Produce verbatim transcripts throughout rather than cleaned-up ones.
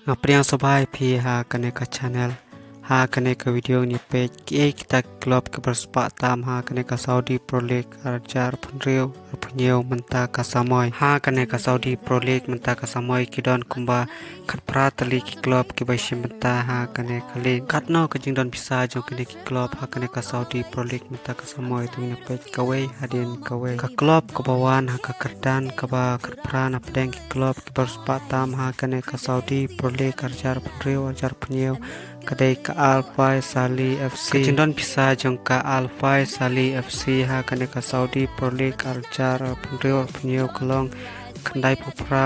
Nga pdiang sngewbha ïa phi ha kane ka channel. Ha kane ka video ngin peit kiei kita ki club kiba riewspah tam ha kane ka Saudi Pro League ar hajar arphew hynriew arphew hynñiew mynta ka samoi. Ha kane ka Saudi Pro League mynta ka samoi ki don kumba khatphra tylli ki club kiba shim bynta ha kane ka league. Katno ka jingdon pisa jong kine ki club ha kane ka Saudi Pro League mynta ka samoi, to ngin peit kawei hadien kawei. Ka club kaba wan ha ka kyrdan kaba khatphra na pdeng ki club kiba riewspah tam ha kane ka Saudi Pro League ar hajar arphew hynriew ar hajar arphew hynñiew ka dei ka Al Faisaly F C. Ka jingdon pisa jong ka Al Faisaly F C ha kane ka Saudi Pro League ar hajar arphew hynriew arphew hynñiew ka long khyndai phew phra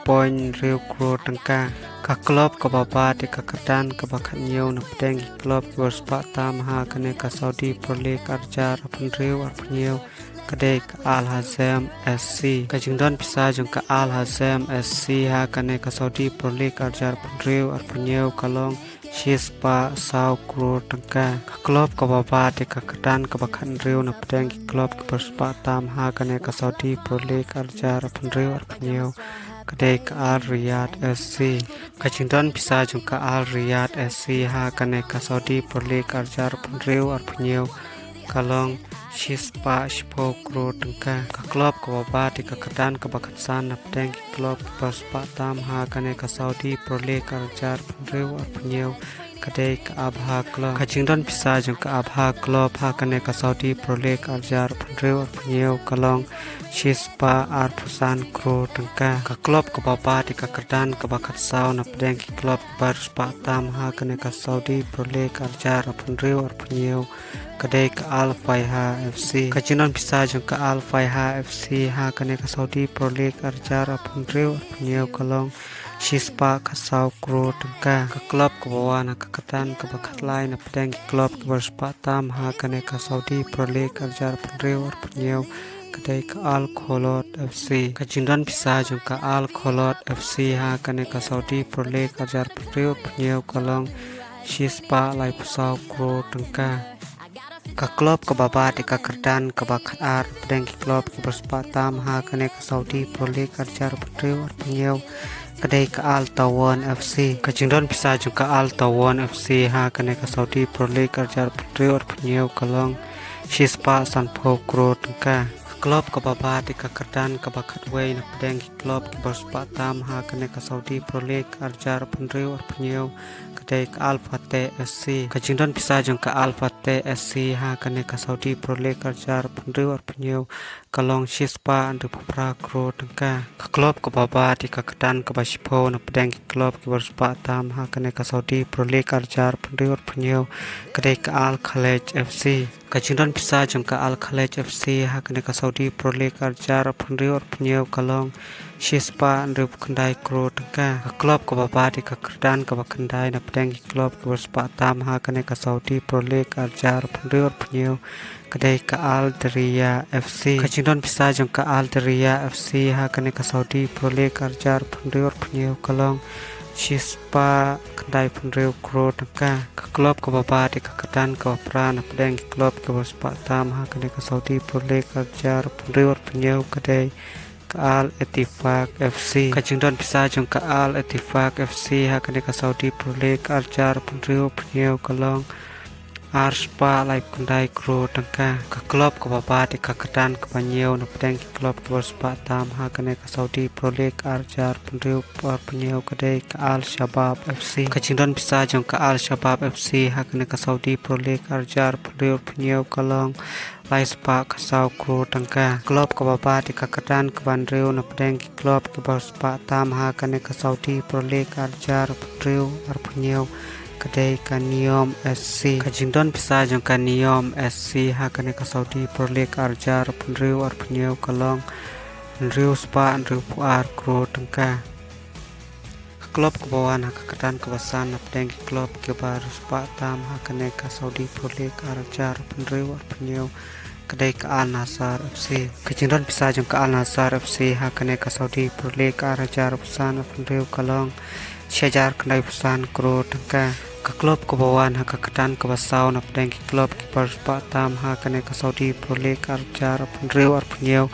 point hynriew klur tyngka. Ka club kaba bat ïa ka kyrdan kaba khathynñiew na pdeng ki club kiba riewspah tam ha kane ka Saudi Pro League ar hajar arphew hynriew arphew hynñiew ka dei ka Al Hazem S C. Ka jingdon pisa jong ka Al Hazem S C ha kane ka Saudi Pro League ar hajar arphew hynriew arphew hynñiew ka long shispah saw klur tyngka. Ka club kaba bat ïa ka kyrdan kaba khathynriew na pdeng ki club kiba riewspah tam ha kane ka Saudi Pro League ar hajar arphew hynriew arphew hynñiew ka dei ka Al Riyadh S C. Ka jingdon pisa jong ka Al Riyadh S C ha kane ka Saudi Pro League ar hajar arphew hynriew arphew hynñiew ka long shispah shiphew klur tyngka. Ka club kaba bat ïa ka kyrdan kaba khatsan na pdeng ki club kiba riewspah tam ha kane ka Saudi Pro League ar hajar arphew hynriew arphew hynñiew ka dei ka Abha Club. Ka jingdon pisa jong ka Abha Club ha kane ka Saudi Pro League ar hajar arphew hynriew arphew hynñiew ka long shispah arphew san klur tyngka. Ka club kaba bat ïa ka kyrdan kaba khatsaw na pdeng ki club kiba riewspah tam ha kane ka Saudi Pro League ar hajar arphew hynriew arphew hynñiew ka dei ka Al Faiha F C. Ka jingdon pisa jong ka Al Faiha F C ha kane ka Saudi Pro League ar hajar arphew hynriew arphew hynñiew ka long shispah khatsaw klur tyngka. Ka club kaba wan ha ka kyrdan kaba khatlai na pdeng ki club kiba riewspah tam ha kane ka Saudi Pro League ar hajar arphew hynriew arphew hynñiew ka dei ka Al Kholood F C. Ka jingdon pisa jong ka Al Kholood F C ha kane ka Saudi Pro League ar hajar arphew hynriew arphew hynñiew ka long shispah laiphew saw klur tyngka. Ka club kaba bat ïa ka kyrdan kaba khatar pdeng ki club kiba riewspah tam ha kane ka Saudi Pro League ar hajar arphew hynriew arphew hynñiew ka dei ka Al Taawoun F C. Ka jingdon pisa jong ka Al Taawoun F C ha kane ka Saudi Pro League ar hajar arphew hynriew arphew hynñiew ka long shispah sanphew klur tyngka. Ka club kaba bat ïa ka kyrdan kaba khatwei na pdeng ki club kiba riewspah tam ha kane ka Saudi Pro League ar hajar arphew hynriew arphew hynñiew ka dei ka Al Fateh S C. Ka jingdon pisa jong ka Al Fateh S C ha kane ka Saudi Pro League ar hajar arphew hynriew arphew hynñiew ka long shispah hynriewphew phra klur tyngka. Ka club kaba bat ïa ka kyrdan kaba shiphew na pdeng ki club kiba riewspah tam ha kane ka Saudi Pro League ar hajar arphew hynriew arphew hynñiew ka dei ka Al Khaleej F C. Ka jingdon pisa jong ka Al Khaleej F C ha kane ka Saudi Pro League ar hajar arphew hynriew arphew hynñiew ka long shispah hynriewphew khyndai klur tyngka. Ka club kaba bat ïa ka kyrdan kaba khyndai na pdeng ki club kiba riewspah tam ha kane ka Saudi Pro League ar hajar arphew hynriew arphew hynñiew ka dei ka Al Diriyah F C. Ka jingdon pisa jong ka Al Diriyah F C ha kane ka Saudi Pro League ar hajar arphew hynriew arphew hynñiew ka long shispah khyndaiphew hynriew klur tyngka. Ka club kaba bat ïa ka kyrdan kaba phra na pdeng ki club kiba riewspah tam ha kane ka Saudi Pro League ar hajar arphew hynriew arphew hynñiew ka dei ka Al Ettifaq F C. Ka jingdon pisa jong ka Al Ettifaq F C ha kane ka Saudi Pro League ar hajar arphew hynriew arphew hynñiew ka long arspah laiphew khyndai klur tyngka. Ka club kaba bat ïa ka kyrdan kaba hynñiew na pdeng ki club kiba riewspah tam ha kane ka Saudi Pro League ar hajar arphew hynriew arphew hynñiew ka dei ka Al Shabab F C. Ka jingdon pisa jong ka Al Shabab F C ha kane ka Saudi Pro League ar hajar arphew hynriew arphew hynñiew ka long laispah khatsaw klur tyngka. Club kaba bat ïa ka kyrdan kaba hynriew na pdeng ki club kiba riewspah tam ha kane ka Saudi Pro League ar hajar arphew hynriew arphew hynñiew ka dei ka Neom S C. Ka jingdon pisa jong ka Neom S C ha kane ka Saudi Pro League ar hajar arphew hynriew arphew hynñiew ka long hynriew spah hynriewphew ar klur tyngka. Ka club kaba wan ha ka kyrdan kaba san na pdeng ki club kiba riewspah tam ha kane ka Saudi Pro League ar hajar arphew hynriew arphew hynñiew ka dei ka Al Nassr F C. Ka jingdon pisa jong ka Al Nassr F C ha kane ka Saudi Pro League ar hajar arphew san arphew hynriew ka long shi hajar khyndaiphew san klur tyngka. Ka club kaba wan ha ka kyrdan kaba saw na pdeng ki club kiba riewspah tam ha kane ka Saudi Pro League ar hajar arphew hynriew arphew hynñiew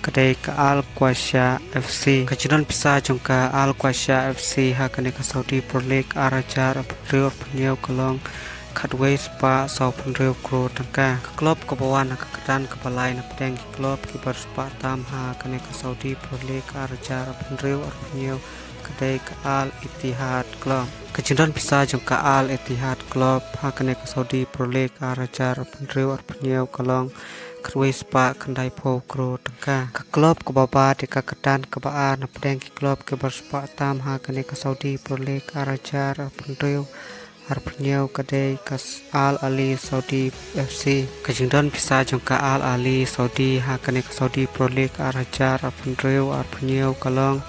ka dei ka Al Qasha F C. Ka jingdon pisa jong ka Al Qasha F C ha kane ka Saudi Pro League ar hajar arphew hynriew arphew hynñiew ka long khatwei spah sawphew hynriew klur tyngka. Ka club kaba wan ha ka kyrdan kaba lai na pdeng ki club kiba riewspah tam ha kane ka Saudi Pro League ar hajar arphew hynriew arphew hynñiew ka dei ka Al Ittihad Club. Ka jingdon pisa jong ka Al Ittihad Club ha kane ka Saudi Pro League ar hajar arphew hynriew arphew hynñiew ka long khatwei spah khyndaiphew klur tyngka. Ka club kaba bat ïa ka kyrdan kaba ar na pdeng ki club kiba riewspah tam ha kane ka Saudi Pro League ar hajar arphew hynriew arphew hynñiew ka dei ka Al Ahli Saudi F C. Ka jingdon pisa jong ka Al Ahli Saudi ha kane ka Saudi Pro League ar hajar arphew hynriew arphew hynñiew ka long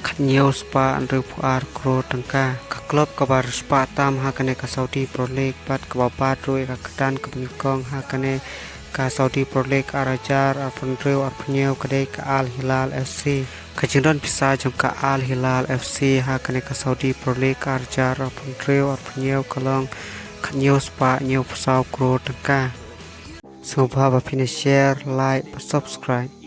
khathynñiew spah hynriewphew ar klur tyngka. Ka club kaba riewspah tam ha kane ka Saudi Pro League bad kaba bat ruh ïa ka kyrdan kaba nyngkong ha kane ka Saudi Pro League ar hajar arphew hynriew arphew hynñiew ka dei ka Al Hilal F C. Ka jingdon pisa jong ka Al Hilal F C ha kane ka Saudi Pro League ar hajar arphew hynriew arphew hynñiew ka long khathynñiew spah hynñiewphew saw klur tyngka. Sngewbha ba phin share, like bad subscribe.